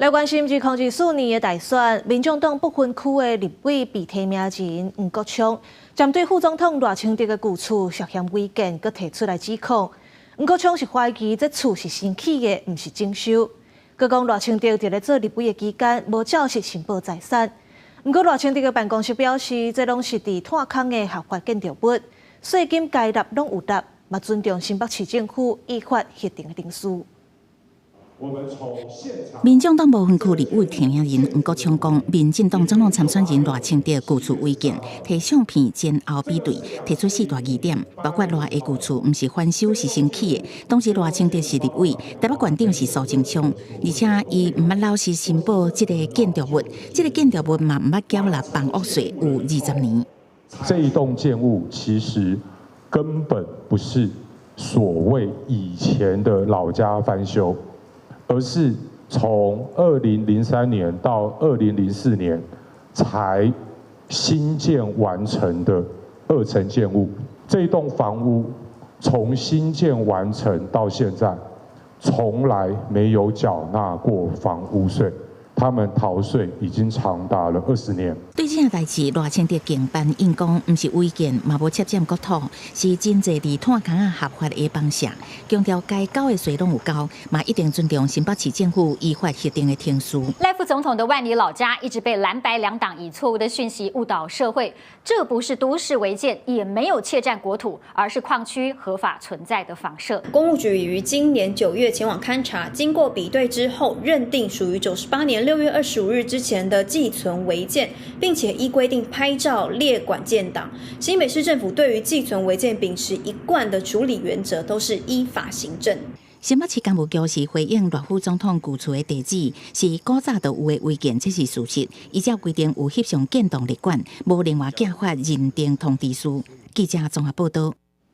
來關心2024年的大選，民眾黨不分區的立委被提名人黃國昌，針對副總統賴清德的舊厝涉嫌違建，閣提出來指控。黃國昌是懷疑這厝是新起的，毋是整修。閣講賴清德佇咧做立委的期間，無照實申報財產。毋過賴清德的辦公室表示，這攏是佇炭空的合法建築物，稅金該納攏有納，嘛尊重新北市政府依法核定的程序。民眾黨無分區立委提名人黃國昌講，民進黨總統參選人賴清德舊厝違建，提相片前後比對，提出四大疑點，包括賴的舊厝毋是翻修，是新起的。當時賴清德是立委，台北縣長是蘇貞昌，而且伊毋捌老實申報這个建築物，這个建築物嘛毋捌繳納房屋稅有20年。這一棟建物其實根本不是所謂以前的老家翻修，而是從2003年到2004年才新建完成的二層建物。這一棟房屋從新建完成到現在，從來沒有繳納過房屋稅。他們逃稅已經長達了20年。對這件代誌，賴清德競辦應講，毋是違建，嘛無侵佔國土，是真濟佇炭空仔合法的房舍，強調該繳的稅攏有交，嘛一定尊重新北市政府依法核定的程序。賴副總統的萬里老家一直被藍白兩黨以錯誤的訊息誤導社會，這不是都市違建，也沒有竊佔國土，而是礦區合法存在的房舍。工務局已於今年9月前往勘查，經過比對之後，認定屬於98年6月25日之前的既存違建，並且依規定拍照列管建檔。新北市政府對於既存違建秉持一貫的處理原則，都是依法行政。新北市工務局是回應賴副總統舊厝的地址是古早就有的違建，這是事實。依照規定有翕相建檔列管，無另外寄發認定通知書。記者綜合報道。